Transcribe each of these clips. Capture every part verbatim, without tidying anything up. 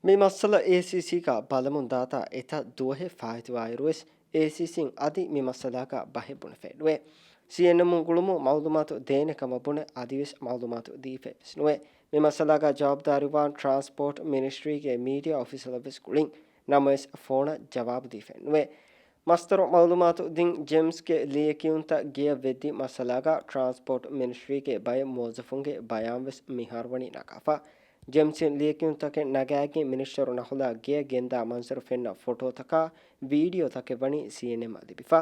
މި މައްސަލަ އޭސީސީގަ ބަލަމުން ދާތާ އެތައް ދުވަހެއް ފާއިތުވާއިރުވެސް، އޭސީސީން އަދި މި މައްސަލާގަ ބަހެއް ބުނެފައެއްނުވޭ. ސީއެންއެމުން ގުޅުމުން މައުލޫމާތު ދޭނެ ކަމަށް ބުނެ، އަދިވެސް މައުލޫމާތު ދީފައެއްވެސް ނުވޭ. މި މައްސަލާގަ ޖަވާބުދާރީވާން ޓްރާންސްޕޯޓް މިނިސްޓްރީގެ މީޑިއާ އޮފިސަރަށްވެސް ގުޅިން. ނަމަވެސް، ފޯނަށް ޖަވާބު ދީފައެއްނުވޭ. މަސްތުރު މައުލޫމާތު ދިން ޖޭމްސްގެ ލިޔެކިޔުންތައް ގެޔަށް ވެއްދި މައްސަލާގަ ޓްރާންސްޕޯޓް މިނިސްޓްރީގެ ބައެއް މުވައްޒަފުންގެ ބަޔާންވެސް މިހާރުވަނީ ނަގާފަ. ޖޭމްސްއިން ލިޔެކިޔުންތަކެއް ނަގާގެން މިނިސްޓަރު ނަހުލާ ގެޔަށް ގެންދާ މަންޒަރު ފެންނަ ފޮޓޯތަކާ ވީޑިއޯތަކެއް ވަނީ ސީއެންއެމަށް ލިބިފަ.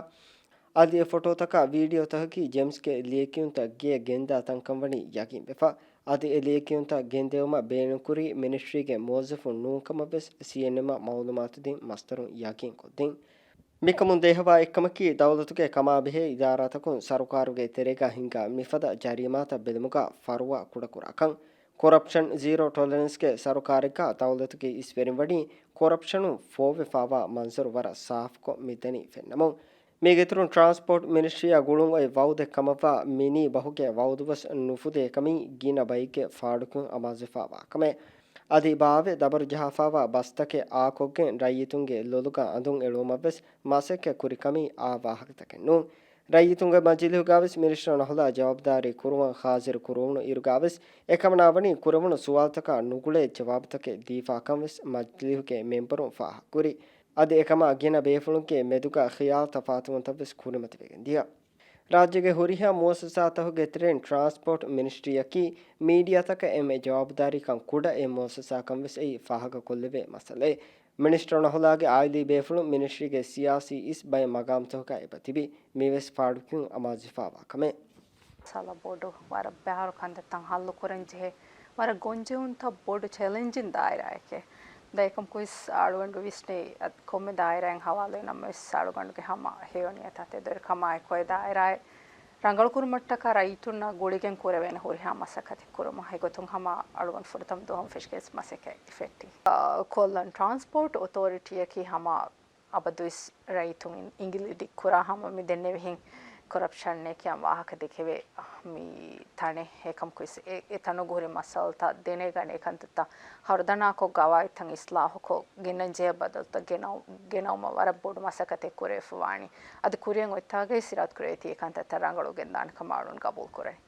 އަދި އެ ފޮޓޯތަކާ ވީޑިއޯތަކަކީ ޖޭމްސްގެ ލިޔެކިޔުންތައް ގެޔަށް ގެންދާ ތަންކަން ވަނީ ޔަގީންވެފަ. އަދި އެ ލިޔެކިޔުންތައް ގެންދެވުމަށް ބޭނުންކުރީ މިނިސްޓްރީގެ މުވައްޒަފުން ނޫންކަމަށްވެސް ސީއެންއެމަށް މައުލޫމާތުދިން މަސްތަރުން ޔަގީންކޮށްދިން. މިކަމުން ދޭހަވާ އެއްކަމަކީ، ދައުލަތުގެ ކަމާބެހޭ އިދާރާތަކުން ސަރުކާރުގެ ތެރޭގަ ހިންގާ މިފަދަ ޖަރީމާތައް ބެލުމުގަ ފަރުވާ ކުޑަކުރާކަން. ކޮރަޕްޝަން ޒީރޯ ޓޮލަރެންސްގެ ސަރުކާރެއްގަ ދައުލަތުގެ އިސްވެރިން ވަނީ ކޮރަޕްޝަނުން ފޯވެފާވާ މަންޒަރު ވަރަށް ސާފުކޮށް މިދަނީ ފެންނަމުން، މީގެއިތުރުން ޓްރާންސްޕޯޓް މިނިސްޓްރީއާ ގުޅުން އޮތް ވައުދެއް ކަމަށްވާ މިނީ ބަހުގެ ވައުދުވެސް ނުފުދޭކަމީ ގިނަ ބައެއްގެ ފާޑުކިޔުން އަމާޒުވެފާވާ ކަމެއް. އަދި ބާވެ ދަބަރުޖަހާފާވާ ބަސްތަކެއް އާކޮށްގެން ރައްޔިތުންގެ ލޮލުގަ އަނދުން އެޅުވުމަށްވެސް މަސައްކަތް ކުރިކަމީ އާ ވާހަކަތަކެއް ނޫން. ރައްޔިތުންގެ މަޖިލީހުގަވެސް މިނިސްޓަރު ނަހުލާ ޖަވާބުދާރީ ކުރުވަން ހާޒިރު ކުރުވުނު އިރުގަވެސް އެކަމަނާ ވަނީ ކުރެވުނު ސުވާލުތަކާ ނުގުޅޭ ޖަވާބުތަކެއް ދީފާކަންވެސް މަޖިލީހުގެ މެމްބަރުން ފާހަގަކުރި. އަދި އެކަމާ ގިނަ ބޭފުޅުންގެ މެދުގަ ޚިޔާލު ތަފާތުވުންތައްވެސް ކުރިމަތިވެގެން ދިޔަ. ރާއްޖޭގެ ހުރިހާ މުއައްސަސާތަކުގެ ތެރެއިން ޓްރާންސްޕޯޓް މިނިސްޓްރީއަކީ މީޑިއާތަކަށް އެންމެ ޖަވާބުދާރީކަން ކުޑަ އެއް މުއައްސަސާކަން ވެސް އެއީ ފާހަގަކޮށްލެވޭ މައްސަލައެއް. މިނިސްޓަރު ނަހުލާގެ އާއިލީ ބޭފުޅުން މިނިސްޓްރީގެ ސިޔާސީ އިސް ބައެއް މަގާމްތަކުގަ އެބަ ތިބި. މިވެސް ފާޑުކިޔުން އަމާޒުވެފާވާ ކަމެއް. މައްސަލަ ބޮޑު، ވަރަށް ބައިވަރު ކަންތައްތައް ހައްލުކުރަން ޖެހޭ، ވަރަށް ގޮންޖެހުންތައް ބޮޑު ޗެލެންޖިން ދާއިރާއެކޭ. ދައިކަމް ކުއިސް އަޅުގަނޑު ވިސްނޭ އަދި ކޮންމެ ދާއިރާއެއް ހަވާލުވެ ނަމަވެސް އަޅުގަނޑުގެ ހަމަ ހެޔޮ ނިޔަތާ ތެދުވެރިކަމާއެކު އެ ދާއިރާއެއް ރަނގަޅުކުރުމަށްޓަކާ ރައްޔިތުންނާ ގުޅިގެން ކުރެވޭނެ ހުރިހާ މަސައްކަތެއް ކުރުމަށް. އެގޮތުން ހަމަ އަޅުގަނޑު ފުރަތަމަ ދުވަހުން ފެށިގެން މަސައްކަތް އެފެއްޓި. އާ، ކޮށްލަން ޓްރާންސްޕޯޓް އޮތޯރިޓީއަކީ ހަމަ އަބަދުވެސް ރައްޔިތުން އިނގިލި ދިއްކުރާ ހަމަ މި ދެންނެވިހެން ކޮރަޕްޝަންއޭ ކިޔަން ވާހަކަ ދެކެވޭ މި ތަނެއް. އެކަމަކުވެސް އެ، އެ ތަނުގަ ހުރި މައްސަލަތައް ދެނެގަނެ އެކަންތައްތައް ހަރުދަނާކޮށް ގަވާއިދުތައް އިސްލާހުކޮށް ގެންނަން ޖެހޭ ބަދަލުތައް ގެނައު-، ގެނައުމަށް ވަރަށް ބޮޑު މަސައްކަތެއް ކުރެވިފަ ވާނީ. އަދި ކުރިއަށް އޮތްތާގައި ސިރާތު ކުރެވޭތީ އެކަންތައްތައް ރަނގަޅު ގެންދާނެ ކަމަށް އަޅުން ގަބޫލު ކުރަނީ.